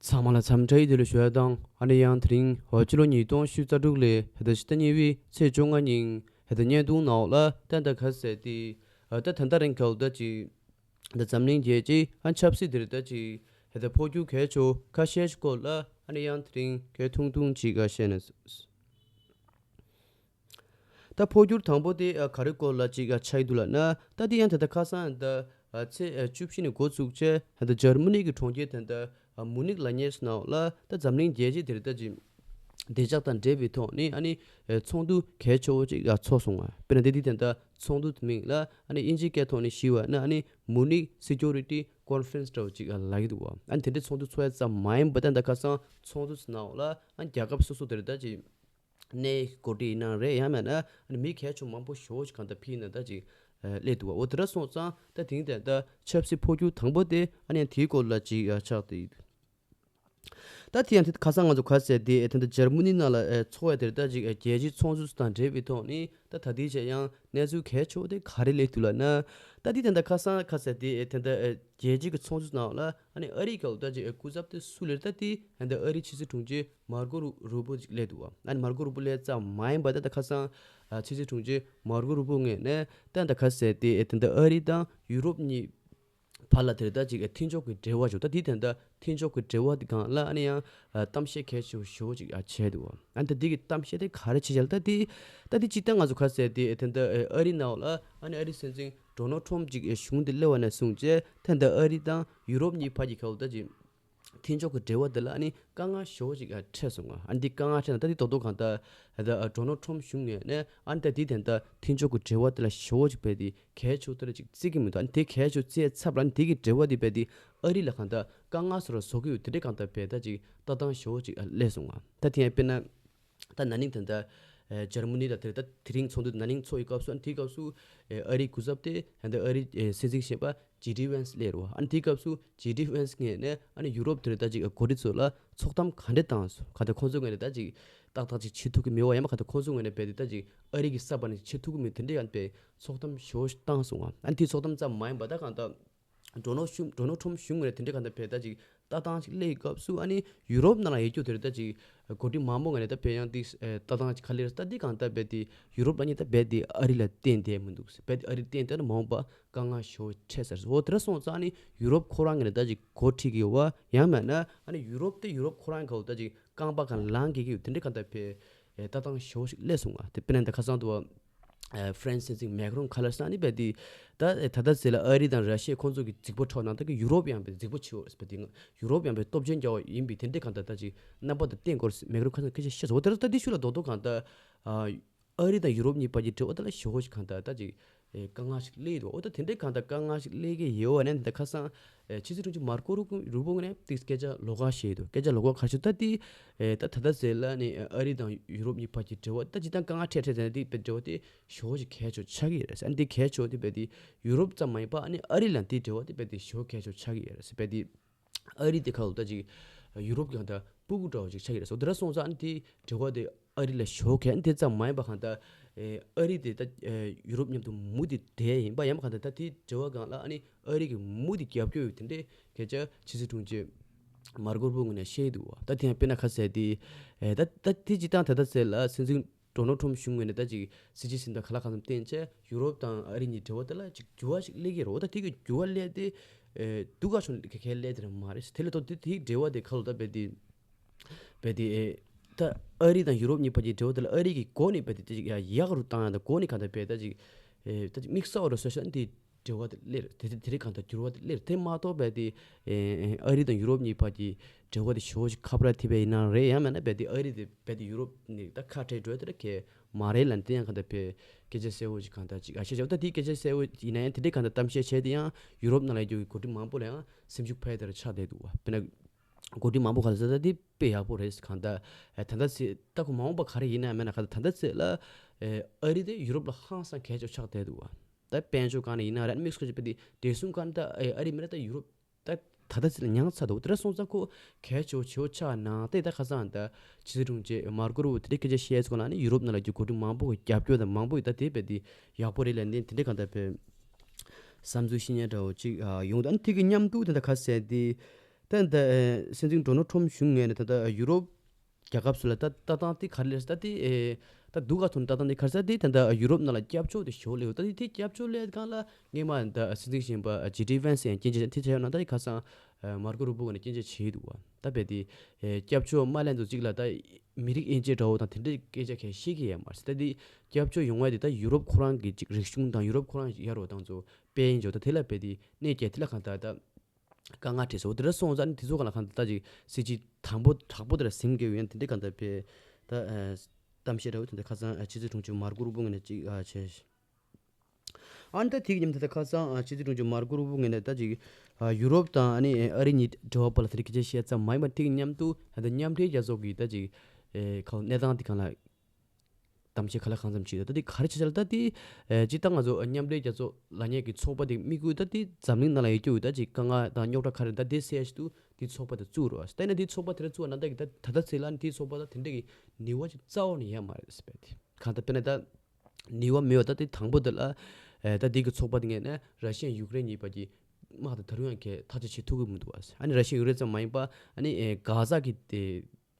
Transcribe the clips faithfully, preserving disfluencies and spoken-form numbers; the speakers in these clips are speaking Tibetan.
ཚང་མ་ལ་འཚམས་འདྲི་ཡི་དེ་ལ་ཞུ་ཡ་དང་ཨ་ནི་ཡང་དེ་རིང་འོ་སྤྱི་ལོ་ཉིས་སྟོང་ཉི་ཤུ་རྩ་དྲུག་ལོའི་ཧེ་ད་ཕྱི་ཟླ་གཉིས་པའི་ཚེས་བཅོ་ལྔ་ཉིན་ཧེ་ད་བརྙན་ཐུང་ནང་ལ་ཏན་ཏན་ཁ་གསལ་ཏེ་ཨ་ད་ད་ལྟ་རིང་གལ་ད་ཅིག་ད་འཛམ་གླིང་རྒྱལ་སྤྱིའི་ཨ་ཆབ་སྲིད་དེར་ད་ཅིག་ཧེ་ད་འཕོ་འགྱུར་གལ་ཆེ་ཁ་ཤས་ཤིག་སྐོར་ལ་ཨ་ནི་ཡང་དེ་རིང་གལ་ཐུང་ཐུང་ཅིག་ཨ་བཤད་ན། ད་འཕོ་འགྱུར་དང་པོ་དེ་ཨ་ག་རེ་སྐོར་ལ་ཅིག་ཨ་ཆགས་ཡི་འདུག་ལབ་ན། ད་དེ་ཡང་ད་ལྟ་ཁ་སང་ད་ཨ་ཚེས་ཨ་བཅུ་བཞི་ནས་འགོ་བཙུགས་བྱས་ད་ལྟ་འཇར་མ་ནི་གི་གྲོང་ཁྱེར་ད་ལྟ་ཨ་མུ་ནིག་ལབ་མཁན་ནང་ལ་ད་འཛམ་གླིང་རྒྱལ་སྤྱི་དེར་ད་ཅིག་བདེ་འཇགས་དང་འབྲེལ་བའི་ཐོག་ནས་ཨ་ནི་ཨ་ཚོགས་འདུ་གལ་ཆེ་བོ་ཅིག་ཨ་ཚོགས་སོང་བ། དཔེར་ན་དེ་དུས་ད་ལྟ་ཚོགས་འདུ་དེ་མིང་ལ་ཨ་ནི་དབྱིན་ཇིའི་སྐད་ཐོག་ནས་ཞུས་པ་ན་ཨ་ནི་མུ་ནིག་སི་ཀུ་རི་ཊི་ཀོན་ཧྥ་རེན་སི་འདྲ་བོ་ཅིག་ཨ་ལབ་ཀྱི་འདུག་བ། ཨ་ནི་དེ་འདྲའི་ཚོགས་འདུ་ཚོགས་ཡ་ཙམ་མ་ཡིན་པ་ད་ལྟ་ཁ་སང་ཚོགས་འདུ་ནང་ལ་ཨ་ནི་རྒྱལ་ཁབ་སོ་སོ་དེར་ད་ཅིག་གནས་འགོ་ཁྲིད་ཡིན་ན་རེད། ཡང་མིན་ན་ཨ་ནི་མི་གལ་ཆེ་མང་པོ་ཞེ་པོ་ཅིག་གང་ལྟར་ཕེབས་ན་ད་ཅིག་ཨ་སླེབས་འདུག་བ། འོ་དེ་འདྲ་སོང་ཙང་ད་དེང་དེ་ད་ཆབ་སྲིད་འཕོ་འགྱུར་དང་པོ་དེ་ཨ་ནི་ཡང་དེའི་སྐོར་ལ་ཅིག་ཨ་ཆགས་ཏེ་ཡོད། ད་དེ་ཡང་དེ་ཁ་སང་ང་ཚོ་ག་ཟེར་དེ་ད་ལྟ་འཇར་མ་ནི་ནང་ལ་ཨ་ཚོགས་ཡ་དེར་ད་ཅིག་ཨ་རྒྱལ་སྤྱིའི་ཚོགས་འདུ་དང་འབྲེལ་བའི་ཐོག་ནས་ད་ད་ལྟའི་ཆ་ཡང་གནས་ཚུལ་གལ་ཆེ་བོ་དེ་ག་རེ་སླེབས་འདུག་ལབ་ན། ད་དེ་ད་ལྟ་ཁ་སང་ག་ཟེར་དེ་ད་ལྟ་ཨ་རྒྱལ་སྤྱིའི་ཚོགས་འདུ་ནང་ལ་ཨ་ནི་ཨ་རིའི་སྐབས་ད་ཅིག་ཨ་སྐུ་ཚབ་དེ་སུ་སླེབས། ད་དེ་ད་ལྟ་ཨ་རིའི་ཕྱི་སྲིད་དྲུང་ཆེ་མར་ཀོ་རུ་རུ་པོ་ཅིག་སླེབས་འདུག་བ། ཨ་ནི་མར་ཀོ་རུ་པོ་སླེབས་ཙམ་མ་ཡིན་པ་ད་ལྟ་ཁ་སང་ཨ་ཕྱི་སྲིད་དྲུང་ཆེ་མར་ཀོ་རུ་པོ་ངོས་ནས་ད་ལྟ་ག་ཟེར་དེ་ད་ལྟ་ཨ་རི་དང་ཡུ་རོབ་གཉིས་བར་ལ་དེར་ད་ཅིག་མཐུན་ཕྱོགས་ཀྱི་འབྲེལ་བ་བྱུང་། ད་དེ་དེ་འདྲ་མཐུན་ཕྱོགས་ཀྱི་འབྲེལ་བ་དེ་སྒང་ལ་ཨ་ནི་ཡང་ཨ་གཏམ་བཤད་གལ་ཆེ་བོ་ཞེ་པོ་ཅིག་ཨ་བྱས་འདུག་བ། ཨ་ནི་ད་དེ་གི་གཏམ་བཤད་དེ་ག་རེ་བྱས་བྱས་ལ་ད་དེ་ད་དེ་སྤྱིར་བཏང་ང་ཚོ་ག་ཟེར་དེ་དེ་འདྲ་ཨ་རི་ནང་ལ་ཨ་ནི་ཨ་རི་སྲིད་འཛིན་ཌོ་ནལ་ཊམ་ཅིག་གཞུང་དེ་སླེབས་པ་ནས་བཟུང་བྱས་ད་ལྟ་ཨ་རི་དང་ཡུ་རོབ་གཉིས་བར་གྱི་སྐབས་ལ་ད་ཅིག་མཐུན་ཕྱོགས་ཀྱི་འབྲེལ་བ་དེ་ལ་ཨ་ནི་དཀའ་ངལ་ཞེ་པོ་ཅིག་ཨ་འཕྲད་སོང་ང་། ཨ་ནི་འདི་དཀའ་ངལ་འཕྲད་ན་ད་འདི་རྡོག་རྡོག་གང་ལྟར་ཨ་ད་ཨ་ཌོ་ནལ་ཊམ་གཞུང་ངོས་ནས་ཨ་ནི་ད་འདི་དེ་འདྲ་མཐུན་ཕྱོགས་ཀྱི་འབྲེལ་བ་དེ་ལ་ཞེ་པོ་ཅིག་རྦད་དེ་གལ་ཆེ་དེ་ལ་ཅིག་བརྩི་གི་མི་འདུག་ཨ་ནི་དེ་གལ་ཆེ་བརྩི་ཡའི་ཚབ་ལ་ཨ་ནི་དེ་གི་འབྲེལ་བ་དེ་རྦད་དེ་ཨ་རི་ལ་གང་ལྟར་དཀའ་ངལ་བཟོ་ར་བཟོ་གི་ཡོད། དེ་འདྲའི་གང་ལྟར་རྦད་ད་ཅིག་ལྟ་སྟངས་ཞེ་པོ་ཅིག་ཨ་སླེབས་སོང་ང་། ད་དེ་ཡང་དཔེར་ན། ད་ན་ནིང་དེ་འདྲ་ཨེ་འཇར་མ་ནི་ལ་དེར་ད་དེ་རིང་ཚོགས་འདུ་ན་ནིང་ཚོགས་ཡི་སྐབས་སུ་ཨ་ནི་དེའི་སྐབས་སུ་ཨེ་ཨ་རིའི་སྐུ་ཚབ་དེ་ད་ལྟ་ཨ་རིའི་ཨེ་སྲིད་འཛིན་གཞོན་པ་ཇེ་ཌི་ཝན་སི་སླེབས་རེད་བ། ཨ་ནི་དེའི་སྐབས་སུ་ཇེ་ཌི་ཝན་སི་ངོས་ནས་ཨ་ནི་ཡུ་རོབ་དེར་ད་ཅིག་འགོ་ཁྲིད་ཚོ་ལ་ཚོགས་གཏམ་ག་འདྲ་བཏང་སོང་། ག་ད་ཁོང་ཚོའི་ངོས་ནས་ད་ཅིག་ཏག་ཏག་ཅིག་བྱེད་ཐུབ་ཀྱི་མེད་པ། ཡང་མ་ག་ད་ཁོང་ཚོའི་ངོས་ནས་རྦད་དེ་ད་ཅིག་ཨ་རི་གི་ས་བར་ནས་བྱེད་ཐུབ་ཀྱི་མེད། དེ་འདྲའི་ཡང་རྦད་ཚོགས་གཏམ་ཞེ་པོ་ཞིག་བཏང་སོང་བ། ཨ་ནི་དེའི་ཚོགས་གཏམ་ཙམ་མ་ཡིན་པ་ད་གང་ལྟར། ཌོ་ནལ་ཌོ་ནལ་ཊམ་གཞུང་ངོས་ནས་དེ་འདྲའི་གང་ལྟར་རྦད་ད་ཅིག་ལྟ་སྟངས་ཅིག་སླེབས་སྐབས་སུ་ཨ་ནི་ཡུ་རོབ་ནང་ལ་ཡོད་རྒྱུ་དེར་ད་ཅིག་འགོ་ཁྲིད་མང་པོ་ངོས་ནས་ད་རྦད་ཡང་དེ་ལྟ་སྟངས་ཅིག་ག་ལེར་ད་འདི་གང་ལྟར་རྦད་དེ་ཡུ་རོབ་ལ་ནི་ད་རྦད་དེ་ཨ་རི་ལ་བརྟེན་བསྡད་མི་འདུག་རྦད་དེ་ཨ་རི་བརྟེན་བསྡད་ན་མ་འོངས་པ་དཀའ་ངལ་ཞེ་པོ་འཕྲད་ཚར་སོང་། འོ་དེ་འདྲ་སོང་ཙང་ཨ་ནི་ཡུ་རོབ་ཁོ་རང་ངོས་ནས་ད་ཅིག་འགོ་ཁྲིད་ཀྱི་ཡོད་པ། ཡང་མིན་ན་ཨ་ནི་ཡུ་རོབ་དེ་ཡུ་རོབ་ཁོ་རང་གི་འོག་ད་ཅིག་རྐང་པ་གང་ལངས་ཀྱི་ཡོད། དེ་འདྲའི་གང་ལྟར་རྦད་ལྟ་སྟངས་ཞེ་པོ་ཞིག་སླེབས་སོང་ང་། དེ་དཔེར་ན་ད་ཁ་སང་དུ་བ། ཨ་ཧྥ་རན་སི་སྲིད་འཛིན་མེག་རོན་ག་ལེར་སང་ནི་རྦད་དེ་ད་ད་ལྟ་ཟེར་ལ་ཨ་རི་དང་ར་ཤི་ཡ་ཁོང་ཚོ་གི་རྫིག་པོ་འཕྲོག་ནང་ད་གི་ཡུ་རོབ་ཡང་རྦད་རྫིག་པོ་ཆེ་བ་རྦད་དེ་ཡུ་རོབ་ཡང་རྦད་སྟོབས་ཆེན་རྒྱག་པ་ཡིན་པས་དེ་འདྲའི་གང་ལྟར་ད་ཅིག་རྣམ་པ་དང་བསྟན་དགོས་རེད་ཟེར་མེག་རོན་ག་ལེར་སྐད་ཆ་བཤད་སོང་། འོ་ད་ད་དེ་ཤུལ་ལ་རྡོག་རྡོག་གང་ལྟར་ཨ་ཨ་རི་དང་ཡུ་རོབ་གཉིས་བར་གྱི་འབྲེལ་བ་དེ་ལ་ཞེ་པོ་ཞིག་གང་ལྟར་ད་ཅིག་ཨེ་དཀའ་ངལ་ཞིག་སླེབས་ཡོད་འདུག་འོ་ད་དེ་འདྲའི་གང་ལྟར་དཀའ་ངལ་ཞིག་སླེབས་ཀྱི་ཡོད་པ་ནས་ད་ཁ་སང་ཨེ་ཕྱི་སྲིད་དྲུང་ཆེ་མར་ཀོ་རུ་རུ་པོ་ངོས་ནས་དེ་སྐད་ཆ་ལོགས་ཀ་བཤད་ཡོད་འདུག་སྐད་ཆ་ལོགས་ཀ་ག་རེ་ཞུ་ད་དེ་ཨེ་ད་ད་ལྟ་ཟེར་ལ་ནི་ཨ་རི་དང་ཡུ་རོབ་གཉིས་བར་གྱི་འབྲེལ་བ་ད་ཇི་ལྟར་དཀའ་ངལ་འཕྲད་འཕྲད་ཟེར་ན་དེ་དཔེ་འབྲེལ་བ་དེ་ཞེ་པོ་ཞིག་གལ་ཆེ་ཆགས་ཀྱི་ཡོད་རེད་ཟེར། ཨ་ནི་དེ་གལ་ཆེ་དེ་རྦད་དེ་ཡུ་རོབ་ཙམ་མ་ཡིན་པ་ཨ་ནི་ཨ་རི་ལ་དེའི་འབྲེལ་བ་དེ་རྦད་དེ་ཞེ་པོ་གལ་ཆེ་ཆགས་ཀྱི་ཡོད་རེད་ཟེར། རྦད་དེ་ཨ་རི་དེ་ཁ་ལོ་ད་ཅིག་ཡུ་རོབ་ཀྱི་གང་ལྟར་སྤུ་གུ་འདྲ་བོ་ཅིག་ཆགས་ཀྱི་རེད་ཟེར། དེ་འདྲ་སོང་ཙང་ཨ་ནི་དེའི་འབྲེལ་བ་དེ་ཨ་རི་ལ་ཞེ་པོ་གལ། ཨ་ནི་དེ་ཙམ་མ་ཡིན་པ་གང་ལྟར་ཨ་རི་དེ་ད་ཡུ་རོབ་མཉམ་དུ་མུ་མཐུད་བསྡད་ཡིན་པ། ཡང་མ་གང་ལྟར་ད་དེའི་འབྲེལ་བ་སྒང་ལ་ཨ་ནི་ཨ་རི་གི་མུ་མཐུད་རྒྱབ་སྐྱོར་ཡོད་དེ་འདྲའི་སྐད་ཆ་ཕྱི་སྲིད་དྲུང་ཆེ་མར་ཀོ་རུ་པོ་ངོས་ནས་བཤད་འདུག་བ། ད་དེ་ཡང་དཔེར་ན་ཁ་གསལ་དེ་ཨེ་ད་ད་དེ་སྤྱིར་བཏང་ད་ལྟ་ཟེར་ལ་སྲིད་འཛིན་ཌོ་ནལ་ཊམ་གཞུང་ངོས་ནས་ད་ཅིག་སྲིད་ཇུས་ཟིན་ཐོ་ག་ལ་གང་འཚམ་བསྟན་བྱས་ཡུ་རོབ་དང་ཨ་རི་གཉིས་འབྲེལ་བ་དེ་ལ་ཅིག་འགྱུར་བ་ཞིག་སླེབས་ཀྱི་རེད། འོ་ད་དེ་གི་འགྱུར་བ་སླེབས་ཏེ་ཨེ་སྡུག་ག་ཆུང་ག་གལ་སླེབས་དེ་རེད་མ་རེད། དེ་ལས་ལྡོག་དེ་དེའི་འབྲེལ་བ་དེ་ཁ་ལོ་ད་རྦད་དེ་རྦད་དེ་ཨེ་ད་ཨ་རི་དང་ཡུ་རོབ་གཉིས་བར་གྱི་འབྲེལ་བ་དེ་ལ་ཨ་རི་གི་སྒོ་ནས་རྦད་དེ་དེ་ཅིག་ཡག་རུ་བཏང་ཡ་དང་སྒོ་ནས་གང་ལྟར་རྦད་ད་ཅིག་ཨེ་ད་ཅིག་དམིགས་བསལ་བ་རུ་བཟོ་ཤ་འདི་འབྲེལ་བ་དེ་སླེབས་རེད། དེ་དེ་རིགས་གང་ལྟར་འགྱུར་བ་དེ་སླེབས་རེད། དེ་མ་གཏོགས་རྦད་དེ་ཨེ་ཨ་རི་དང་ཡུ་རོབ་གཉིས་བར་གྱི་འབྲེལ་བ་དེ་ཞེ་པོ་ཞིག་ཁ་ཕར་ཐེབས་པ་ཡིན་ན་རེད། ཡང་མིན་ན་རྦད་དེ་ཨ་རི་དེ་རྦད་དེ་ཡུ་རོབ་ནས་ད་ཁ་བྲལ་འགྲོ་ཡ་དེ་འདྲ་གས་མ་རེད་ལབ་ནས་དེ་ཡང་གང་ལྟར་རྦད་སྐད་ཆ་གསལ་བོ་ཞིག་གང་ལྟར་ཅིག་ཨ་བཤད་བྱས། ད་དེའི་སྐད་ཆ་གསལ་བོ་ཡིན་ན་ཡང་དེ་འདྲའི་གང་ལྟར་གཏམ་བཤད་བྱས་དེ་ཡང་ཡུ་རོབ་ནང་ལ་ཡོད་རྒྱུ་གི་འགོ་ཁྲིད་མང་པོ་ལ་ཡང་སེམས་ཤུགས་འཕར་ཡ་དེ་འདྲ་ཆགས་བསྡད་འདུག་བ། དཔེར་ན། འགོ་ཁྲིད་མང་པོ་ག་ལ་ཟེར་ད་དེ་དཔེ་ཡག་པོ་རེད། གང་ལྟར་ཨེ་ད་ལྟ་ཚེ་ད་ཁོ་མ་འོངས་པ་ག་རེ་ཡིན་ན་མེད་ན་ག་ད་ད་ལྟ་ཚེ་ལ་ཨེ་ཨ་རི་དེ་ཡུ་རོབ་ལ་ཧང་སང་གལ་ཆེ་ཆགས་བསྡད་འདུག་བ། ད་དཔལ་འབྱོར་སྒང་ནས་ཡིན་ན་རེད། དམིགས་བསལ་གྱི་དཔེ་དེ་བདེ་སྲུང་སྒང་ད་ཨེ་ཨ་རི་མིན་ན་ད་ཡུ་རོབ་ད་ད་ལྟ་ཚེ་ལ་ཉམས་ཚར་འདུག་དེ་འདྲ་སོང་ཙང་ཁོ་གལ་ཆེ་ཆེ་ཆགས་ན་དེ་ད་ཁ་སང་ད་ཕྱི་སྲིད་དྲུང་ཆེ་མར་ཀོ་རུ་པོ་དེ་འདྲའི་སྐད་ཆ་བཤད་ཚོགས་ལ་ནི་ཡུ་རོབ་ནང་ལ་རྒྱུ་འགོ་ཁྲིད་མང་པོ་གི་རྒྱབ་སྐྱོར་དང་མང་པོ་ཡོད། ད་དེ་རྦད་དེ་ཡག་པོ་རེད་ལབ་ནས་དེ་འདྲའི་གང་ལྟར་རྦད་བསམ་ཚུལ་བཤད་མཁན་འདྲ་བོ་ཅིག་ཨ་ཡོང་། ད་ནི་དེ་གི་མཉམ་དུ་དེ་འདྲ་ག་ཟེར་དེ། ད་ད་སྲིད་འཛིན་ཌོ་ནལ་ཊམ་གཞུང་ངོས་ནས་ད་ལྟ་ཡུ་རོབ་རྒྱལ་ཁབ་སུ་ལ་ད་ལྟ་སྟངས་དེ་ག་རེ་ལས་ད་དེ་ད་སྡུག་ག་ཐོན་ལྟ་སྟངས་དེ་ག་རེ་ཟེར་དེ་ད་ལྟ་ཡུ་རོབ་ནང་ལ་སྐྱབས་བཅོལ་དེ་ཞོག་ལེ་ཡོད། ད་དེ་དེ་སྐྱབས་བཅོལ་ལས་སྒང་ལ་སྔས་མ་ད་སྲིད་འཛིན་གཞོན་པ་ཇེ་ཌི་ཝན་སི་ཡང་སྐྱོན་བརྗོད་དེ་བྱས་ཡོད་ན། ད་དེ་ཁ་སང་མར་ཀོ་རུ་པོ་ངོས་ནས་སྐྱོན་བརྗོད་བྱས་འདུག་བ། ད་བས་དེ་སྐྱབས་བཅོལ་མ་ལེན་དུ་གཅིག་ལ་ད་མི་རིགས་དབྱེ་འབྱེད་འདྲ་བོ་དང་དེ་འདྲའི་སྐད་ཆ་གས་བཤད་ཀྱི་ཡོད་མ་རེད། ད་དེ་སྐྱབས་བཅོལ་ཡོང་བ་དེ་ད་ཡུ་རོབ་ཁོ་རང་གི་ཅིག་རིག་གཞུང་དང་ཡུ་རོབ་ཁོ་རང་ཡར་རོ་དང་ཚོ་དཔལ་ཡོན་འཇོག་ད་དེ་ལ་བས་དེ་གནས་སྐྱེལ་དེ་ལ་གང་ལྟར་ད་དཀའ་ངལ་འཕྲད་སོང་། དེ་འདྲ་སོང་ཙང་དེ་ཚོ་ག་ལ་གང་ལྟར་ད་ཅིག་སྲིད་ཇུས་དང་པོ་དྲག་པོ་དེ་ལ་ཟིན་དགོས་ཡོད། དེ་འདྲའི་གང་ལྟར་བས་ད་གཏམ་བཤད་འདྲ་བོ་དེ་འདྲ་ཁ་སང་ཕྱི་སྲིད་དྲུང་ཆེ་མར་ཀོ་རུ་པོ་ངོས་ནས་ཅིག་བྱས། ཨ་ནི་ད་དེ་གི་མཉམ་དུ་ད་ཁ་སང་ཨ་ཕྱི་སྲིད་དྲུང་ཆེ་མར་ཀོ་རུ་པོ་ངོས་ནས་ད་ཅིག་ཨ་ཡུ་རོབ་དང་ཨ་ནི་ཨ་རི་གཉིས་འབྲེལ་བ་བར་ལ་དེ་རིགས་སྐད་ཆ་བཤད་ཙམ་མ་ཡིན་པར་དེ་གི་མཉམ་དུ་ད་ལྟ་མཉམ་འབྲེལ་རྒྱལ་ཚོགས་ཀྱི་ད་ཅིག་ཨེ་ཁ་གནས་སྟངས་དེ་གང་ལ་གཏམ་བཤད་ག་ལ་གང་འཚམ་བྱས། ད་དེ་ག་རེ་བྱས་ལ་ད་དེ་ཨེ་སྤྱིར་བཏང་ང་ཚོ་མཉམ་འབྲེལ་རྒྱལ་ཚོགས་ལབ་མཁན་གྱི་ཚོགས་པ་དེ་དམིགས་ཡུལ་ད་དེ་འཛམ་གླིང་ནང་ལ་ཡོད་རྒྱུ་ཡོད་ད་ཅིག་དཀའ་ངལ་དང་རྙོག་དྲ་ག་རེ་ད་དེ་སེལ་ཆེད་དུ་དེ་ཚོགས་པ་དེ་བཙུགས་རོགས། ད་ནི་དེ་ཚོགས་པ་དེ་ར་བཙུགས་པ་ན་ད་གི་ད་ད་ལྟ་ཚེ་ལ་ནི་དེ་ཚོགས་པ་ད་དེ་འདྲ་གི་ནུས་པ་ཅིག་རྩ་བ་ནས་ཡོད་མ་རེད་ཟེར་བས། དེ་གང་ལྟར་དཔེར་ན་ད་ནུས་པ་མེད་པ་ད་དེ་དང་པོ་དེ་ལ་ཨེ་ད་དེ་གི་ཚོགས་པ་དེ་ངོས་ནས་ར་ཤི་ཡ་ཡུཀ་རེན་གཉིས་བར་གྱི་དམག་དེ་ད་རུང་ཡང་གས་ཐག་གཅོད་བྱེད་ཐུབ་ཀྱི་མི་འདུག་བ། ཨ་ནི་ར་ཤི་ཡ་ཡུཀ་རེན་ཙམ་མ་ཡིན་པ་ཨ་ནི་ཨེ་གྷ་ཟ་གི་དེ་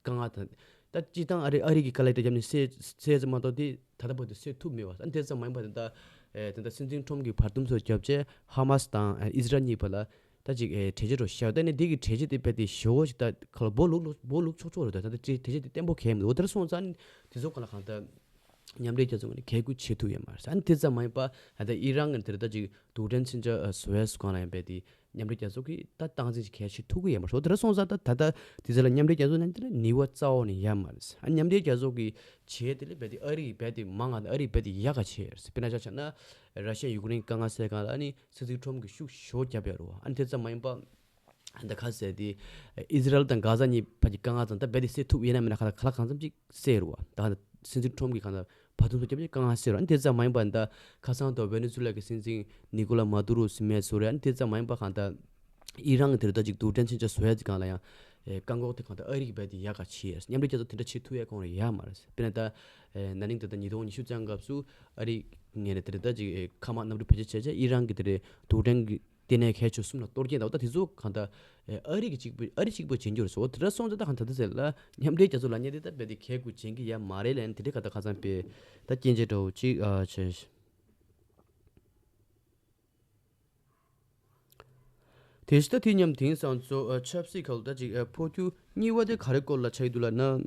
དཀའ་ངལ་དང་ད་སྤྱིར་བཏང་ཨ་རི་ཨ་རི་གི་དཀའ་ལས་དེ་བརྒྱབ་ནས་སེལ་སེལ་ཙམ་མ་གཏོགས་དེ་ད་ལྟ་བར་དུ་སེལ་ཐུབ་མེད་བ། ཨ་ནི་དེ་ཙམ་མ་ཡིན་པ་དེ་ད་ཨེ་དེ་ད་སྲིད་འཛིན་ཁྲོམ་གྱི་བར་འདུམ་སོགས་བརྒྱབ་རྗེས་ཧ་མ་སི་དང་ཨེ་ཨི་སི་རལ་གཉིས་བར་ལ་ད་ཅིག་ཨེ་གྲོས་ཆོད་འདྲ་བཞག་ད་ནི་འདི་གི་གྲོས་ཆོད་དེ་རྦད་དེ་ཞེ་པོ་ཞིག་ད་ཁ་ལ་སྦོ་ལུག་སྦོ་ལུག་ཆོག་ཆོག་རེད། ད་ད་དེ་གྲོས་ཆོད་དེ་བརྟན་པོ་གས་མི་འདུག་དེར་སོང་ཙང་དེ་ཚོ་ག་ལ་གང་ལྟར་མཉམ་འབྲེལ་རྒྱལ་ཚོགས་ནས་གལ་དགོས་བྱེད་ཐུབ་ཡོད་མ་རེད། ཨ་ནི་དེ་ཙམ་མ་ཡིན་པ་ད་ལྟ་ཨི་རན་གྱི་དེར་ད་ཅིག་རྡུལ་ཕྲན་མཚོན་ཆ་བཟོ་ཡས་སུ་གང་ལ་ཡང་རྦད་དེ་མཉམ་འབྲེལ་རྒྱལ་ཚོགས་ཀྱིས་ད་སྟངས་འཛིན་ཅིག་གལ་ཆེ་ཐུབ་ཀྱི་ཡོད་མ་རེད། དེར་སོང་ཙང་ད་ད་ལྟ་དེ་ཚོ་ལ་མཉམ་འབྲེལ་རྒྱལ་ཚོགས་ནས་དེར་ནུས་པ་རྩ་བ་ནས་ཡོད་མ་རེད། ཨ་ནི་མཉམ་འབྲེལ་རྒྱལ་ཚོགས་ཀྱི་བྱས་དེ་ལས་རྦད་དེ་ཨ་རི་ཡིས་རྦད་དེ་མང་ང་ཨ་རི་རྦད་དེ་ཡག་ག་བྱས་ཡོད་རེད། དཔེར་ན་ཆ་བཞག་ན་ར་ཤི་ཡ་ཡུཀ་རེན་དཀའ་ངལ་སེལ་གང་ལ་ཨ་ནི་སྲིད་འཛིན་ཁྲོམ་གྱིས་ཤུགས་ཞེ་པོ་བརྒྱབ་ཡོད་རེད་བ། ཨ་ནི་དེ་ཙམ་མ་ཡིན་པ། ད་ཁ་གསལ་དེ་ཨི་ཟི་རལ་དང་གྷ་ཟ་གཉིས་བར་གྱི་དཀའ་ངལ་དང་ད་རྦད་དེ་སེལ་ཐུབ་ཡིན་ན་མིན་ན་ག་ལ་ག་ལ་གང་འཚམ་ཅིག་སེལ་རུ་བ། ད་སྲིད་འཛིན་ཁྲོམ་གྱིས་གང་ལ་བར་འདུམ་སོགས་བརྒྱབ་ཀྱི་དཀའ་ངལ་སེལ་རུ་བ། ཨ་ནི་དེ་ཙམ་མ་ཡིན་པ་ད་ཁ་སང་དུ་ཝེ་ནེ་ཛུ་ལ་གི་སྲིད་འཛིན་ནི་ཀོ་ལ་མ་དུ་རོ་ཟེར་མཁན་ཚོ་རེད། ཨ་ནི་དེ་ཙམ་མ་ཡིན་པ་གང་ལྟར་ཨི་རན་གྱི་དེར་ད་ཅིག་རྡུལ་ཕྲན་མཚོན་ཆ་བཟོ་ཡ་དེ་གང་ལ་ཡང་ཨེ་བཀག་འགོག་དེ་གང་ལྟར་ཨ་རི་གིས་རྦད་དེ་ཡག་ག་བྱས་ཡ། མཉམ་འབྲེལ་རྒྱལ་ཚོགས་དེ་འདྲ་བྱེད་ཐུབ་ཡ་ཁོང་རང་ཡོད་མ་རེད། དཔེར་ན་ད་ཨེ་ན་ནིང་ད་ལྟ་ཉིས་སྟོང་ཉི་ཤུ་རྩ་ལྔ་སྐབས་སུ་ཨ་རི་ངོས་ནས་དེར་ད་ཅིག་ཨེ་མཁའ་དམག་གནམ་གྲུ་བེད་སྤྱོད་བྱས་རྗེས་ཨི་རན་གྱི་དེར་རྡུལ་ཕྲན་གྱི་ལྟེ་གནས་གལ་ཆེ་གསུམ་ལ་གཏོར་སྐྱོན་དང་། ད་དེ་ཚོ་གང་ལྟར་ཨེ་ཨ་རི་གིས་གཅིག་པུ་ཨ་རི་གཅིག་པུས་བྱེད་རྒྱུ་རེད་ཟེར། འོ་དེ་འདྲ་སོང་ཙང་ད་གང་ད་ལྟ་ཟེར་ལ་མཉམ་འབྲེལ་རྒྱལ་ཚོགས་ལབ་མཁན་དེ་ད་རྦད་དེ་གལ་དགོས་བྱེད་ཀྱི་ཡ་མ་རེད་ལབ་ནས་དེ་འདྲའི་གང་ལྟར་ཁ་སང་དཔེ་ད་སྐྱོན་བརྗོད་འདྲ་བོ་ཅིག་ཨ་བྱས། དེ་བཞིན་ད་དེ་མཉམ་དེང་སང་ཚོ་ཨ་ཆབ་སྲིད་ཁག་ལ་ད་ཅིག་ཨ་འཕོ་འགྱུར་གཉིས་པ་དེ་ག་རེ་སྐོར་ལ་ཆགས་ཀྱི་འདུག་ལབ་ན།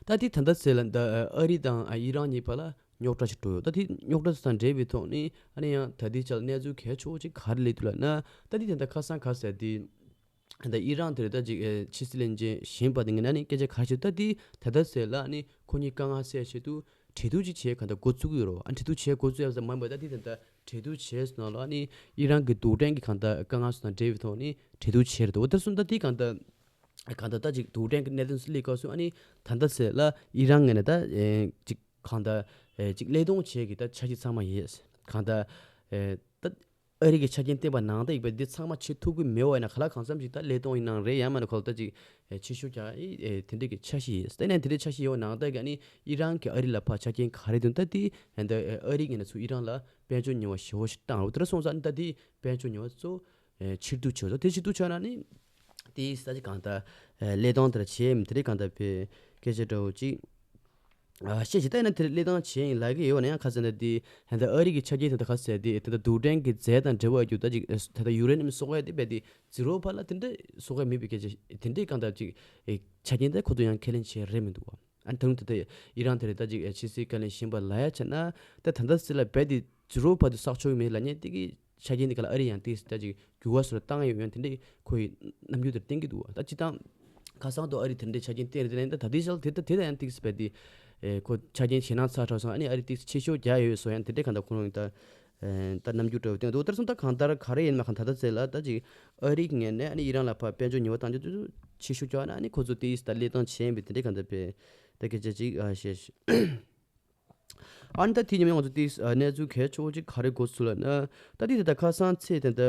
ད་དེ་ད་ལྟ་ཟེར་ལ་ད་ཨ་རི་དང་ཨ་ཨི་རན་གཉིས་བར་ལ་རྙོག་དྲ་ཞིག་འགྲོ་ཡོད། ད་དེ་རྙོག་དྲ་དང་འབྲེལ་བའི་ཐོག་ནས་ཨ་ནི་ཡང་ད་ལྟའི་ཆར་གནས་ཚུལ་གལ་ཆེ་བོ་ཅིག་ག་རེ་སླེབས་འདུག་ལབ་ན། ད་དེ་ད་ལྟ་ཁ་སང་ཁ་གསལ་དེ་ད་ཨི་རན་དེར་ད་ཅིག་ཨེ་ཕྱི་སྲིད་བློན་ཆེན་གཞོན་པ་དེ་ངོས་ནས་ཨ་ནི་སྐད་ཆ་ག་རེ་བཤད་ད་དེ་ད་ལྟ་ཟེར་ལ་ཨ་ནི་ཁོ་གཉིས་དཀའ་ངལ་སེལ་ཆེད་དུ་གྲོས་བསྡུར་ཅིག་བྱེད་ག་ད་འགོ་བཙུགས་ཀྱི་ཡོད་རེད་བ། ཨ་གྲོས་བསྡུར་བྱེད་འགོ་བཙུགས་ཡ་ཙམ་མ་ཡིན་པར་ད་དེ་ད་ལྟ་གྲོས་བསྡུར་བྱས་སོང་ལ་ཨ་ནི་ཨི་རན་གྱི་རྡུལ་ཕྲན་གྱི་གང་ལྟར་དཀའ་ངལ་སོགས་དང་འབྲེལ་བའི་ཐོག་ནས་གྲོས་བསྡུར་བྱས་རེད་འདུག་འོ་དེར་སོང་ད་དེ་གང་ལྟར་གང་ལྟར་ད་ཅིག་རྡུལ་ཕྲན་གྱི་གནད་དོན་སུ་སླེབས་སྐབས་སུ་ཨ་ནི་ད་ལྟ་ཟེར་ལ་ཨི་རན་ངོས་ནས་ད་ཨེ་ཅིག་གང་ལྟར་ཨེ་ཅིག་བློས་གཏོང་བྱེད་ཀྱི་ད་འཆར་གཞི་ཚང་མ་ཡོད། གང་ལྟར་ཨེ་ད་ཨ་རི་གི་ཆ་རྐྱེན་བསྟན་པ་ནང་ལྟར་ཡིན་པ་འདི་ཚང་མ་བྱེད་ཐུབ་ཀྱི་མེད་པ་ཡིན་ན་ག་ལ་གང་འཚམ་ཞིག་ད་བློས་གཏོང་ཡིན་ནའང་རེད། ཡང་མིན་ན་ཁོ་ལ་ད་ཅིག་ཨེ་ཕྱི་ཤོག་རྒྱག་ཨེ་དེ་འདྲ་གི་འཆར་གཞི་ཡོད། ད་ནས་དེ་འདྲའི་འཆར་གཞི་ཡོད་ནང་ལྟར་གི་ཨ་ནི་ཨི་རན་གྱི་ཨ་རི་ལ་ཕར་ཆ་རྐྱེན་ག་རེ་འདུག་ད་དེ་ད་ཨ་རི་ངོས་ནས་ཚུར་ཨི་རན་ལ་དཔལ་འབྱོར་ཉེས་པ་ཞེ་པོ་ཞིག་བཏང་རོགས། དེ་འདྲ་སོང་ཙང་ཨ་ནི་ད་དེ་དཔལ་འབྱོར་ཉེས་པ་ཚོ་ཨེ་ཕྱིར་བསྡུ་བྱོས་སོ། དེ་ཕྱིར་བསྡུ་བྱོས་ན་ནི་དེ་ས་ཆ་གང་ལྟར་ཨེ་བློས་གཏོང་དེ་འདྲ་བྱེད་མི་དེ་འདྲའི་གང་ལྟར་བའི་སྐད་ཆ་འདྲ་བོ་ཅིག་ཨ་བཤད་ཅིག་ད་ཡིན་ན་དེར་བློས་བཏང་བྱས་ཡིན་ལབ་ཀྱི་ཡོད་ན་ཡང་ཁ་སང་ད་དེ་ད་ལྟ་ཨ་རི་གི་ཆ་རྐྱེན་དེ་འདྲ་ག་ཟེར་དེ་ད་ལྟ་རྡུལ་ཕྲན་གྱི་རྫས་དང་འབྲེལ་བ་ཡོད་རྒྱུ་ད་ཅིག་ད་ལྟ་ཡུ་རེ་ནི་ཡམ་གསོག་ཡ་དེ་རྦད་དེ་ཛི་རོ་བར་ལ་དེ་འདྲ་གསོག་ཡ་མེད་པའི་སྐད་ཆ་དེ་འདྲའི་གང་ལྟར་ཅིག་ཨེ་ཆ་རྐྱེན་དེ་ཁོ་ཚོ་ཡང་ཁས་ལེན་བྱས་རེད་མི་འདུག་བ། ཨ་ནི་ད་རུང་ད་ལྟ་ཨི་རན་དེ་རེད་ད་ཅིག་ཨེ་ཕྱི་སྲིད་བཀའ་བློན་གཞོན་པ་ལབ་ཡ་བྱས་ན་ད་ད་ལྟ་སྲིད་ལ་རྦད་དེ་ཛི་རོ་བར་དུ་བསགས་ཆོག་གི་མེད་ལབ་མཁན་དེ་གི་ཆ་རྐྱེན་དེ་ག་ལ་ཨ་རི་ཡང་ཏིག་ཙམ་ཅིག་འགྱུར་བ་སོགས་བཏང་ཡོད་ཡོད་དེ་འདྲའི་ཁོའི་རྣམ་འགྱུར་དེར་བསྟན་གྱི་འདུག་ད་སྤྱིར་བཏང་ཁ་སང་དུ་ཨ་རི་དེ་འདྲའི་ཆ་རྐྱེན་བསྟན་རེད་དེ་ད་དེ་ཤལ་དེ་ད་དེ་ད་ཡང་ཏིག་ཙམ་རྦད་དེ་ཨེ་ཁོ་ཆ་རྐྱེན་ཞེད་སྣང་ཚ་དྲགས་སོང་། ཨ་ནི་ཨ་རི་ཏིག་ཙམ་ཕྱི་ཤོག་རྒྱག་ཡོད་སོགས་ཡང་དེ་འདྲའི་གང་ལྟར་ཁོ་རང་ད་ད་རྣམ་འགྱུར་འདྲ་བོ་བསྟན་འདུག་དེར་སོང་ད་གང་ལྟར་ག་རེ་ཡིན་མ་གང་ད་ད་ཚེ་ལ་ད་ཅིག་ཨ་རི་ངོས་ནས་ཨ་ནི་ཨི་རན་ལ་ཕར་དཔལ་འབྱོར་ཉེས་པ་བཏང་རྒྱུ་དེ་ཚོ་ཕྱི་ཤོག་རྒྱག་ན་ཨ་ནི་ཁོ་ཚོ་ཏིག་ཙམ་ད་བློས་གཏོང་བྱས་ཡིན་པའི་དེ་འདྲའི་གང་ལྟར་བས་ད་སྐད་ཆ་ཅིག་ཨ་བཤད། ཨ་ནི་ད་དེ་ཉིན་ང་ཚོ་དེ་གནས་ཚུལ་གལ་ཆེ་བོ་ཅིག་ག་རེ་གོ་སོང་ལབ་ན། ད་དེ་ད་ལྟ་ཁ་སང་ཚེས་དེ་ད་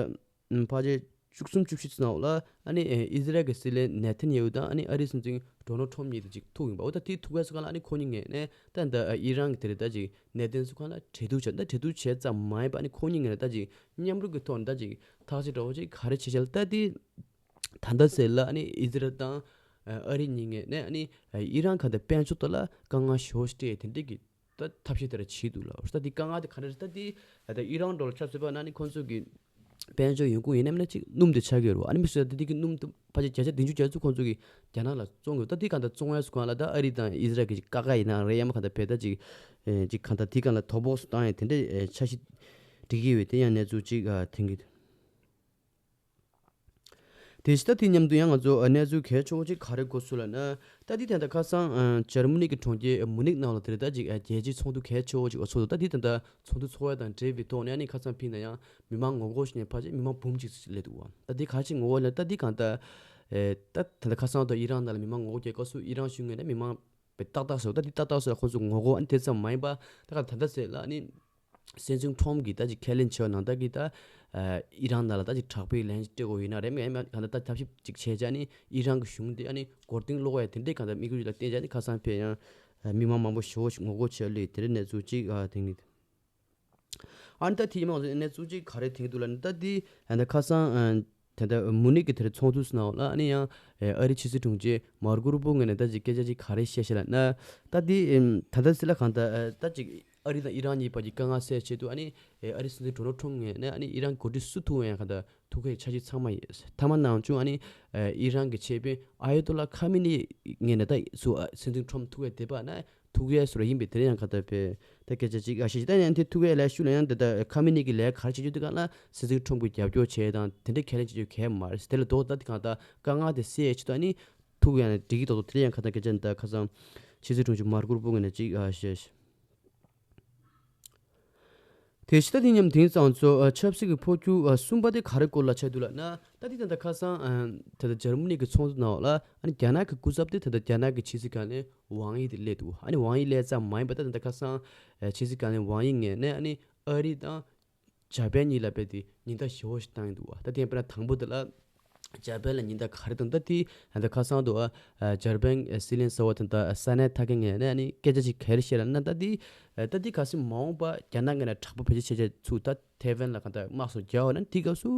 ཕལ་ཆེར་བཅུ་གསུམ་བཅུ་བཞི་ཚོ་ནང་ལ་ཨ་ནི་ཨི་ཟི་རལ་གྱི་སྲིད་བློན་ནེ་ཐན་ཡ་ཧུ་དང་ཨ་ནི་ཨ་རིའི་སྲིད་འཛིན་ཌོ་ནལ་ཁྲོམ་གཉིས་དེ་ཅིག་ཐུག་ཡིན་པ། འོ་ད་དེ་ཐུག་པའི་སྐབས་ལ་ཨ་ནི་ཁོ་གཉིས་ངོས་ནས་ད་ད་ཨི་རན་གྱི་དེ་རེད་ད་ཅིག་ནེ་ཐན་སུ་ཁང་ལ་གྲོས་བསྡུར་བྱས། ད་གྲོས་བསྡུར་བྱས་ཙམ་མ་ཡིན་པ་ཨ་ནི་ཁོ་གཉིས་ངོས་ནས་ད་ཅིག་མཉམ་རུབ་ཀྱི་ཐོག་ནས་ད་ཅིག་ཐག་གཅོད་འདྲ་བོ་ཅིག་ག་རེ་བྱས་བྱས་ལ་ད་དེ། ད་ལྟ་ཟེར་ལ་ཨ་ནི་ཨི་ཟི་རལ་དང་ཨ་ཨ་རི་གཉིས་ངོས་ནས་ཨ་ནི་ཨི་རན་ག་ད་དཔལ་འབྱོར་ཐོག་ལ་དཀའ་ངལ་ཞེ་པོ་ཞིག་སྤྲད་དེ་འདྲས་ཀྱི་ད་ཐབས་ཤེས་དེ་འདྲ་བྱེད་འདུག་ལ། ད་འདི་དཀའ་ངལ་དེ་ག་འདྲ་རེད། ད་འདི་ད་ཨི་རན་འགྲོ་ལ་ཆབ་སྲིད་པ་ན་ནི་ཁོང་ཚོ་གི་དཔལ་འབྱོར་ཡོང་ཁུངས་ཡིན་ནམ་ན་ཅིག་སྣུམ་དེ་ཆགས་ཀྱི་ཡོད་རེད་བ། ཨ་ནི་མི་སུ་ད་འདི་གི་སྣུམ་དེ་ཕལ་ཆེར་བརྒྱ་ཆ་བདུན་ཅུ་གྱ་ཚོ་ཁོང་ཚོ་གི་རྒྱ་ནག་ལ་བཙོང་གི་ཡོད། ད་འདི་གང་ལྟར་བཙོང་ཡས་སུ་གང་ལ་ད་ཨ་རི་དང་ཨི་ཟི་རལ་གྱི་དཀའ་ཁག་ཡིན་ན་རེད། ཡང་མ་གང་ལྟར་བས་ད་ཅིག་ཅིག་གང་ལྟར་དེ་གང་ལ་དོ་ཕོག་སུ་བཏང་ཡས་དེ་འདྲས་འཆར་གཞི་སྒྲིག་གི་ཡོད། དེ་ཡང་གནས་ཚུལ་ཅིག་ཐེངས་གི། དེ་ཕྱི་ད་དེ་མཉམ་དུ་ཡང་ང་ཚོ་གནས་ཚུལ་གལ་ཆེ་བོ་ཅིག་ག་རེ་གོ་སོང་ལབ་ན། ད་དེ་ད་ལྟ་ཁ་སང་འཇར་མ་ནི་གི་གྲོང་ཁྱེར་མུ་ནིག་ནང་ལ་དེ་རེད། ད་ཅིག་རྒྱལ་སྤྱིའི་ཚོགས་འདུ་གལ་ཆེ་བོ་ཅིག་ཚོགས་འདུག་ད་དེ་ད་ལྟ་ཚོགས་འདུ་ཚོགས་ཡ་དང་འབྲེལ་བའི་ཐོག་ནས་ཨ་ནི་ཁ་སང་ཕིན་ན་ཡང་མི་མང་ངོ་རྒོལ་ཞུས་ནས་ཕལ་ཆེར་མི་མང་འབུམ་གཅིག་སླེབས་འདུག་བ། ད་དེ་ག་ཅིག་ངོ་རྒོལ་ལ་ད་དེ་གང་ལྟར་ད་ད་ལྟ་ཁ་སང་དུ་ཨི་རན་ནང་ལ་མི་མང་ངོ་རྒོལ་རྒྱག་སྐབས་སུ་ཨི་རན་གཞུང་ངོས་ནས་མི་མང་པའི་ཏག་ཏག་ཟེར་བ་ད་དེ་ཏག་ཏག་ཟེར་ཁོང་ཚོ་ངོ་རྒོལ་ཨ་ནི་དེ་ཙམ་མ་ཡིན་པ་ད་ག་ད་ད་ཟེར་ལ་ཨ་ནི། སྲིད་འཛིན་ཁྲོམ་གྱིས་ད་ཅིག་ཁས་ལེན་བྱས་པ་ནང་ལྟར་གྱི་ད་ཨི་རན་ནང་ལ་ད་ཅིག་དྲག་པོའི་ལན་སྤྲད་དགོས་ཡིན་ན་རེད། མེད་མེད་གང་ལྟར་ད་ཐབས་ཤེས་ཅིག་བྱས་བྱས་ནི་ཨི་རན་གྱི་གཞུང་དེ་ཨ་ནི་མགོ་རྟིང་སློག་ཡ་དེ་འདྲའི་གང་ལྟར་དམིགས་ཡུལ་ལ་བརྟེན་བྱས་ནི་ཁ་སང་ཕེབས་ཡང་མི་མང་མང་པོ་ཞེ་པོ་ཞིག་ངོ་རྒོལ་བྱས་ལས་དེ་འདྲའི་གནས་ཚུལ་ཅིག་ཨ་དེ་ནི། ཨ་ནི་ད་དེའི་མང་གནས་ཚུལ་ཅིག་ག་རེ་ཐེངས་འདུག་ལ་ནི་ད་དེ་ད་ཁ་སང་། ད་ལྟ་མུ་ནིག་གི་དེར་ཚོགས་འདུ་ནང་ལ་ཨ་ནི་ཡང་ཨ་རི་ཕྱི་སྲིད་དྲུང་ཆེ་མར་ཀོ་རུ་པོ་ངོས་ནས་ད་ཅིག་སྐད་ཆ་ཅིག་ག་རེ་བཤད་ཤེས་ལ་ན། ད་དེ་ད་ལྟ་སི་ལ་གང་ད་ད་ཅིག་ཨ་རི་དང་ཨི་རན་གཉིས་བར་གྱི་དཀའ་ངལ་སེལ་ཆེད་དུ་ཨ་ནི་ཨ་རི་སྲིད་འཛིན་ཌོ་ནལ་ཁྲོམ་ངོས་ནས་ཨ་ནི་ཨི་རན་འགོ་ཁྲིད་སུ་ཐུག་ཡང་གང་ད་ཐུག་གི་འཆར་གཞི་ཚང་མ་ཡིན། མཐའ་མ་ནང་བྱུང་ཨ་ནི་ཨི་རན་གྱི་ཆེད་དཔོན་ཨ་ཡ་ཏོ་ལ་ཁ་མི་ནི་ངོས་ནས་ད་སུ་སྲིད་འཛིན་ཁྲོམ་ཐུག་གི་བསྡད་པ་ན། ཐུག་ཡས་སུ་ར་ཡིན་པའི་དེ་ཡང་ག་ད་པའི་ད་སྐད་ཆ་ཅིག་ཨ་ཤེས་ད་ཡང་དེ་ཐུག་ཡས་ལས་ཤུ་ལ་ཡང་དེ་ད་ཁ་མི་ནི་གི་ལས་ག་རེ་བྱེད་རྒྱུ་དེ་ག་ལ་སྲིད་འཛིན་ཁྲོམ་གྱི་རྒྱབ་སྐྱོར་བྱས་དང་དེ་འདྲའི་ཁས་ལེན་བྱེད་རྒྱུ་གལ་མ་རེད། དེ་ལ་དོགས་ད་དེ་གང་ད་དཀའ་ངལ་དེ་སེལ་ཡས་ཆེད་དུ་ཨ་ནི་ཐུག་ཡས་ནས་འགྲིག་གི་དོགས་དོགས་དེ་ཡང་ག་ད་སྐད་ཆ་ད་ཁ་སང་ཕྱི་སྲིད་དྲུང་ཆེ་མར་ཀོ་རུ་པོ་ངོས་ནས་ཅིག་ཨ་ཤེས། དེ་ཕྱི་ད་དེ་མཉམ་དེང་སང་ཚོ་ཨ་ཆབ་སྲིད་ཀྱི་འཕོ་འགྱུར་ཨ་གསུམ་པ་དེ་ག་རེ་སྐོར་ལ་ཆགས་འདུག་ལབ་ན། ད་དེ་ད་ལྟ་ཁ་སང་ཨ་ད་ལྟ་འཇར་མ་ནི་གི་ཚོགས་འདུ་ནང་ལ་ཨ་ནི་རྒྱ་ནག་གི་སྐུ་ཚབ་དེ་ད་ལྟ་རྒྱ་ནག་གི་ཕྱི་སྲིད་བཀའ་བློན་ཝང་ཡི་དེ་སླེབས་འདུག་ཨ་ནི་ཝང་ཡི་སླེབས་ཙམ་མ་ཡིན་པ་ད་ད་ལྟ་ཁ་སང་ཨ་ཕྱི་སྲིད་བཀའ་བློན་ཝང་ཡི་ངོས་ནས་ཨ་ནི་ཨ་རི་དང་འཇར་པན་གཉིས་ལ་རྦད་དེ་ཉེན་བརྡ་ཞེ་པོ་ཞིག་བཏང་ཡི་འདུག་བ། ད་དེ་ཡང་དཔེར་ན་དང་པོ་དེ་ལ་འཇར་པན་ལ་ཉེན་བརྡ་ག་རེ་བཏང་། ད་དེ་ད་ལྟ་ཁ་སང་དུ་ཨ་འཇར་པན་སྲིད་བློན་ཟེར་བ་དེ་ད་ས་ནད་ཐ་གེ་ངོས་ནས་ཨ་ནི་སྐད་ཆ་ཅིག་ག་རེ་བཤད་ལབ་ན། ད་དེ་ད་དེ་གལ་སྲིད་མ་འོངས་པ་རྒྱ་ནག་ངོས་ནས་དྲག་པོ་བེད་སྤྱོད་བྱེད་ཆེད་ཚུགས་ད་ཐའེ་ཝན་ལ་གང་ལྟར་དམག་སོགས་རྒྱག་འོང་ན་དེ་སྐབས་སུ་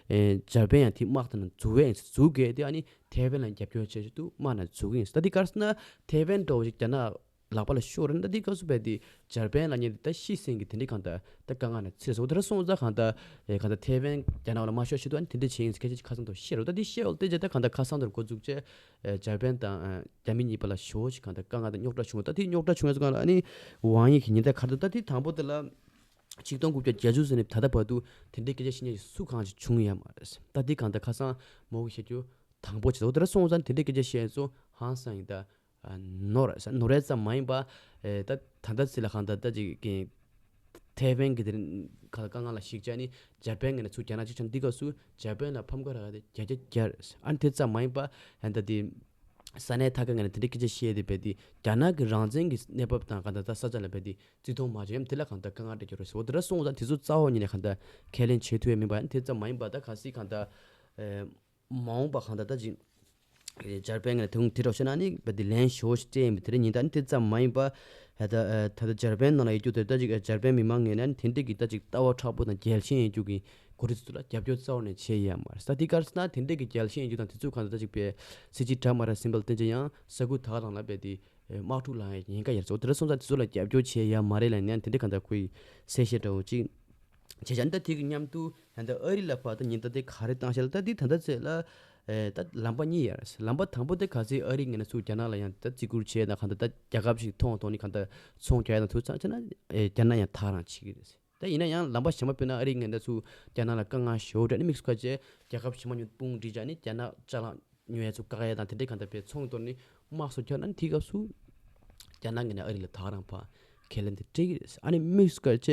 ཨེ་འཇར་པན་ཡང་དེ་དམག་དེ་ནང་འཛུལ་བས་འཛུལ་གས་དེ་ཨ་ནི་ཐའེ་ཝན་ལ་རྒྱབ་སྐྱོར་བྱེད་ཆེད་དུ་དམག་ནང་འཛུལ་གི་ཡིན། ད་དེ་གལ་སྲིད་ན་ཐའེ་ཝན་འདྲ་བོ་ཞིག་རྒྱ་ནག་ལག་པ་ལ་ཤོར་ན་ད་དེ་སྐབས་སུ་བས་དེ་འཇར་པན་ལ་ཉེ་དེ་ད་ཤི་གསོན་གྱི་དེ་འདྲའི་གང་ལྟར་ད་དཀའ་ངལ་ནང་ཚུད་སོང་། དེ་འདྲ་སོང་ཙང་གང་ལྟར་ཨེ་གང་ལྟར་ཐའེ་ཝན་རྒྱ་ནག་ལ་མ་ཤོར་ཆེད་དུ་ཨ་ནི་དེ་འདྲ་བྱེད་ཡིན་ཟེར་སྐད་ཆ་ཅིག་ཁ་སང་དུ་བཤད་རོགས། ད་དེ་བཤད་འོག་དེ་རྗེས་ད་གང་ལྟར་ཁ་སང་དུ་འགོ་འཛུགས་བྱས་ཨེ་འཇར་པན་དང་ཨེ་རྒྱ་མི་གཉིས་བར་ལ་ཞེ་པོ་ཞིག་གང་ལྟར་དཀའ་ངལ་དང་རྙོག་དྲ་བྱུང་རོགས། ད་དེ་རྙོག་དྲ་བྱུང་ཡས་སུ་གང་ལ་ཨ་ནི་ཝང་ཡི་གི་ཉེན་བརྡ་ག་རེ་འདུག་ད་དེ་དང་པོ་དེ་ལ་ཆིག་སྟོང་དགུ་བརྒྱ་བརྒྱད་ཅུ་ཟེར་ནས་ད་ལྟ་བར་དུ་དེ་འདྲའི་སྐད་ཆ་བཤད་མཁན་ཞིག་སུ་གང་ཞིག་བྱུང་ཡོད་མ་རེད། ད་དེ་གང་ལྟར་ཁ་སང་མོ་གི་བཤད་རྒྱུ་དང་པོ་བྱེད་དོ། དེ་འདྲ་སོང་ཙང་དེ་འདྲའི་སྐད་ཆ་བཤད་ཡས་སུ་ཧང་སང་ཡིན་ད། ནོར་ནོར་རེད་ཙམ་མ་ཡིན་པ། ཨེ་ད་ད་ལྟ་ཚེ་ལ་གང་ལྟར་ད་ཅིག་གི་ཐའེ་ཝན་གྱི་དེ་ག་དཀའ་ངལ་ལ་གཞིགས་བྱས་ནི་འཇར་པན་ངོས་ནས་ཚུར་རྒྱ་ནག་གཅིག་ཆང་འདི་སྐབས་སུ་འཇར་པན་ལ་ཕམ་ཁ་རག་དེ་བརྒྱ་ཆ་བརྒྱ་རེད། ཨ་ནི་དེ་ཙམ་མ་ཡིན་པ་ཨ་ནི་ད་དེ་ས་གནས་ཐ་ག་ངོས་ནས་དེ་འདྲའི་སྐད་ཆ་བཤད་དེ་བས་དེ་རྒྱ་ནག་གི་རང་བཙན་གྱི་གནས་བབ་དང་གང་ལྟར་ད་ས་ཆ་ལ་བས་དེ་བརྩི་མཐོང་མ་བྱས་ཡམ་དེ་ལ་གང་ལྟར་དཀའ་ངལ་འཕྲད་ཀྱི་རེད་ཟེར་བ་དེ་འདྲ་སོང་ཙང་དེ་ཚོ་རྩ་བ་ཉིད་ནས་གང་ལྟར་ཁས་ལེན་བྱེད་ཐུབ་ཡ་མིན་པ་ཨ་ནི་དེ་ཙམ་མ་ཡིན་པ་ད་ག་སྲིད་གང་ལྟར། ཨེ། མ་འོངས་པ་གང་ལྟར་ད་ཅིག་ཨེ་འཇར་པན་ངོས་ནས་དེ་དེ་འདྲ་བྱས་ན་ནི་བས་དེ་ལན་ཞེ་པོ་ཞིག་སྤྲད་ཡིན་པ་དེ་རེད། ཉིན་ལྟར་ནི་དེ་ཙམ་མ་ཡིན་པ་ད་ལྟ་ཨེ་ད་ལྟ་འཇར་པན་ནང་ལ་ཡོད་རྒྱུ་དེ་ད་ཅིག་ཨེ་འཇར་པན་མི་མང་ངོས་ནས་ནི་དེ་འདྲ་གི་ད་ཅིག་ལྟ་བ་མཁྲེགས་པོ་དང་རྒྱལ་ཞེན་ཡོད་རྒྱུ་གི་འགོ་ཁྲིད་ཚོ་ལ་རྒྱབ་སྐྱོར་རྩ་བ་ནས་བྱས་ཡོད་མ་རེད། ད་དེ་ག་རེ་ཟེར་ན་དེ་འདྲ་གི་རྒྱལ་ཞེན་ཡོད་རྒྱུ་དང་དེ་ཚོ་གང་ལྟར་ད་ཅིག་བས་སྲིད་སྤྱི་ཌྲ་མ་ར་སིམ་བལ་བསྟན་ཅིང་ཡང་ས་ཁུལ་ད་ག་རང་ལ་བས་དེ་ཨེ་དམག་འཁྲུག་ལངས་ཡ་ཉེན་ཁ་ཡོད་རེད་ཟེར་བ་དེ་འདྲ་སོང་ཙང་དེ་ཚོ་ལ་རྒྱབ་སྐྱོར་བྱས་ཡོད་མ་རེད་ལབ་ནས་དེ་འདྲ་གང་ལྟར་ཁོའི་གསལ་བཤད་འདྲ་བོ་ཅིག་བྱས་ཙང་ད་དེ་གི་མཉམ་དུ་ད་ལྟ་ཨ་རི་ལ་ཕར་ད་ཉེན་བརྡ་དེ་ག་རེ་བཏང་ཤག་ལ་ད་དེ་ད་ལྟ་ཚེ་ལ་ཨེ་ད་ལམ་པ་གཉིས་ཡོད་རེད། ལམ་པ་དང་པོ་དེ་ག་ཚོད་ཨ་རི་ངོས་ནས་ཚུར་རྒྱ་ནག་ལ་ཡང་ད་བརྩི་བཀུར་བྱས་དང་གང་ལྟར་ད་རྒྱལ་ཁབ་ཞིག་མཐོང་མཐོང་ནི་གང་ལྟར་ཚོང་རྒྱག་ཡ་དང་དུས་ཚང་བྱས་ན་ཨེ་རྒྱ་ནག་ཡང་ཐག་རང་བྱེད་ཀྱི་རེད། ད་ཡིན་ན་ཡང་ལམ་པ་གཞན་པ་དཔེར་ན་ཨ་རི་ངོས་ནས་ཚུར་རྒྱ་ནག་ལ་དཀའ་ངལ་ཞེ་པོ་འཕྲད་ནི་དམིགས་སུ་བཀར་བྱས་རྒྱལ་ཁབ་གཞན་པ་ཉུང་དཔུང་སྒྲིག་བྱས་ནི་རྒྱ་ནག་ཅ་ལག་ཉོ་ཡ་ཚུར་བཀག་ཡ་དང་དེ་འདྲའི་གང་ལྟར་བས་ཚོང་དོར་ནི་དམག་སོགས་རྒྱག་ན་དེ་སྐབས་སུ་རྒྱ་ནག་ངོས་ནས་ཨ་རི་ལ་ད་ག་རང་ཕར་ཁས་ལེན་དེ་སྤྲད་ཀྱི་རེད། ཨ་ནི་དམིགས་སུ་བཀར་བྱས་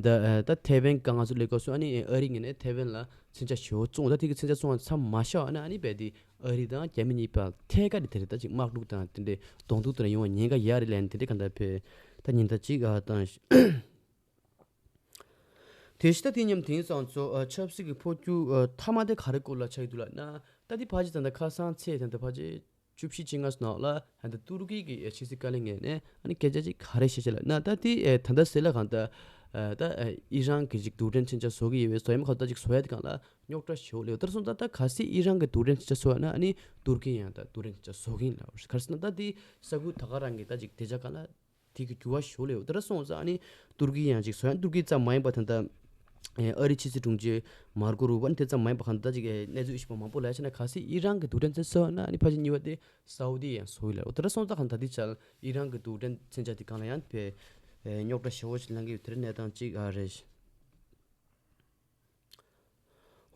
ད་ད་ཐའེ་ཝན་དཀའ་ངལ་ཚོ་སླེབས་སྐབས་སུ་ཨ་ནི་ཨ་རི་ངོས་ནས་ཐའེ་ཝན་ལ་མཚོན་ཆ་ཞེ་པོ་བཙོང་། ད་དེ་གི་མཚོན་ཆ་བཙོང་བ་མཚམས་མ་བཞག་ན་ཨ་ནི་བས་དེ་ཨ་རི་དང་རྒྱ་མི་གཉིས་བར་ཐད་ཀར་དེ་དེ་རེད། ད་ཅིག་དམག་འཁྲུག་དང་དེ་འདྲའི་གདོང་ཐུག་དེ་འདྲ་ཡོང་བ་ཉེན་ཁ་ཡོད་རེད་ལབ་ནས་དེ་འདྲའི་གང་ལྟར་བས་ད་ཉེན་བརྡ་ཅིག་ཨ་བཏང་ཞིག་དེ་ཕྱི་ད་དེ་མཉམ་དེང་སང་ཚོ་ཨ་ཆབ་སྲིད་ཀྱི་འཕོ་འགྱུར་ཨ་མཐའ་མ་དེ་ག་རེ་སྐོར་ལ་ཆགས་ཀྱི་འདུག་ལབ་ན། ད་དེ་ཕལ་ཆེར་ད་ལྟ་ཁ་སང་ཚེས་ད་ལྟ་ཕལ་ཆེར་ བཅུ་བཞི་བཅོ་ལྔ་ནང་ལ་ད་ལྟ་ཏུར་ཀི་གི་ཕྱི་སྲིད་བཀའ་བློན་ངོས་ནས་ཨ་ནི་སྐད་ཆ་ཅིག་ག་རེ་བཤད་ཤེས་ལབ་ན། ད་དེ་ད་ལྟ་ཟེར་ལ་གང་ལྟར་ད་ཨི་རན་གྱི་ཅིག་རྡུལ་ཕྲན་མཚོན་ཆ་བཟོ་གི་ཡོད་པའི་བཟོ་ཡ་མ་གང་ལྟར་ཅིག་བཟོ་ཡ་དེ་གང་ལ་རྙོག་དྲ་ཞེ་པོ་ལས་ཡོད། དེར་སོང་ཙང་ད་གལ་སྲིད་ཨི་རན་གྱི་རྡུལ་ཕྲན་མཚོན་ཆ་བཟོ་ཡ་ན་ཨ་ནི་ཏུར་ཀི་ཡང་ད་རྡུལ་ཕྲན་མཚོན་ཆ་བཟོ་གི་ཡིན་ལབ། ག་རེ་ཟེར་ན་ད་དེ་ས་ཁུལ་ད་ག་རང་གི་ད་ཅིག་བདེ་འཇགས་སྒང་ལ་དེ་གི་འགྱུར་བ་ཞེ་པོ་ལས་ཡོད། དེར་སོང་ཙང་ཨ་ནི་ཏུར་ཀི་ཡང་ཅིག་བཟོ་ཡ། ཏུར་ཀི་ཙམ་མ་ཡིན་པ་ད་ལྟ་ཨ་རིའི་ཕྱི་སྲིད་དྲུང་ཆེ་མར་ཀོ་རུ་པ་ནི་དེ་ཙམ་མ་ཡིན་པ་གང་ལྟར་ཅིག་གནས་ཚུལ་ཞིབ་པ་མང་པོ་ལབ་ཡ་བྱས་ན། གལ་སྲིད་ཨི་རན་གྱི་རྡུལ་ཕྲན་མཚོན་ཆ་བཟོ་ཡ་ན་ཨ་ནི་ཕལ་ཆེར་གཉིས་པ་དེ་སའུ་དི་ཡང་བཟོ་གི་ལབ། དེར་སོང་ཙང་གང་ད་ལྟའི་ཆར་ཨི་རན་གྱི་རྡུལ་ཕྲན་མཚོན་ཆ་དེ་སྒང་ལ་ཡང་དཔེ་རྙོག་དྲ་ཞེ་པོ་ཞིག་ལངས་ཀྱི་ཡོད། དེ་རིང་གནས་སྟངས་གཅིག་ཨ་རེད།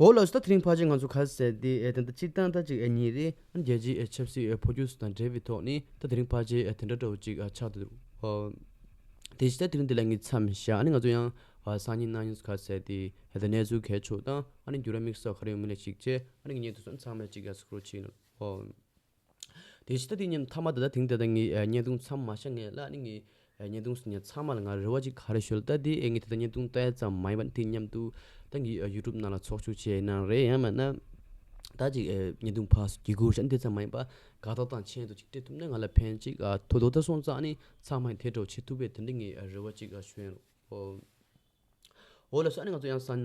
འོ་ལགས་སོ། ད་དེ་རིང་ཕལ་ཆེར་ང་ཚོ་ག་རེ་ཟེར་དེ་ཨེ་ད་ལྟ་སྤྱིར་བཏང་ད་ཅིག་ཨེ་ཉིན་རེ་ཨ་རྒྱལ་སྤྱིའི་ཨེ་ཆབ་སྲིད་ཨེ་འཕོ་འགྱུར་སོགས་དང་འབྲེལ་བའི་ཐོག་ནས་ད་དེ་རིང་ཕལ་ཆེར་ཨེ་དེ་འདྲ་འདྲ་བོ་ཅིག་ཨ་ཆགས་འདུག། ཨོ། དེ་བཞིན་ད་དེ་རིང་འདི་ལ་ངས་མཚམས་བཞག། ཨ་ནི་ང་ཚོ་ཡང་ཨ་སང་ཉིན་གནངས་ཉིན་ག་རེ་ཟེར་དེ་ཨེ་ད་གནས་ཚུལ་གལ་ཆེ་དང་ཨ་ནི་འགྱུར་བ་དམིགས་བསལ་ག་རེ་ཡོད་མེད་ལ་གཞིགས་བྱས་ཨ་ནི་ངས་བརྙན་ཐུང་སོགས་ཚང་མ་ཅིག་ཨ་གཟིགས་རོགས་བྱེད་ཨོ། དེ་བཞིན་ད་དེ་ཉིན་མཐའ་མ་ད་ལྟ་དེང་ད་ལྟ་ངས་ཨ་བརྙན་ཐུང་མཚམས་མ་བཞག་ངས་ལ་ཨ་ནི་ངས་ཨ་བརྙན་ཐུང་ཟིན་ཡ་ཚང་མ་ལ་ང་རེ་བ་ཅིག་ག་རེ་ཞུ་ལ། ད་དེ་ཨེ་ངས་ད་ལྟ་བརྙན་ཐུང་ལྟ་ཡ་ཙམ་མ་ཡིན་པ་དེ་མཉམ་དུ་ད་ངས་ཨ་ཡུ་ཊུབ་ནང་ལ་ཚོགས་ཞུགས་བྱས་གནང་རེད། ཡང་མིན་ན་ད་ཅིག་ཨེ་བརྙན་ཐུང་ཕར་ཚུར་བརྒྱུད་སྐུར་བྱས་དེ་ཙམ་མ་ཡིན་པ་དགའ་རྟགས་དང་མཆན་དུ་ཅིག་སྤྲད་ཐུབ་ན་ང་ལ་ཕན་ཅིག་ཨ་ཐོགས་འདུག། ད་སོང་ཙང་ཨ་ནི་ཚང་མ་ཡང་དེ་འདྲ་བོ་བྱེད་ཐུབ་པའི་དེ་འདྲ་ངས་ཨ་རེ་བ་ཅིག་ཨ་ཞུ་ཡ་རོགས། འོ་ལགས་སོ། ཨ་ནི་ང་ཚོ་ཡང་སང་ཉིན་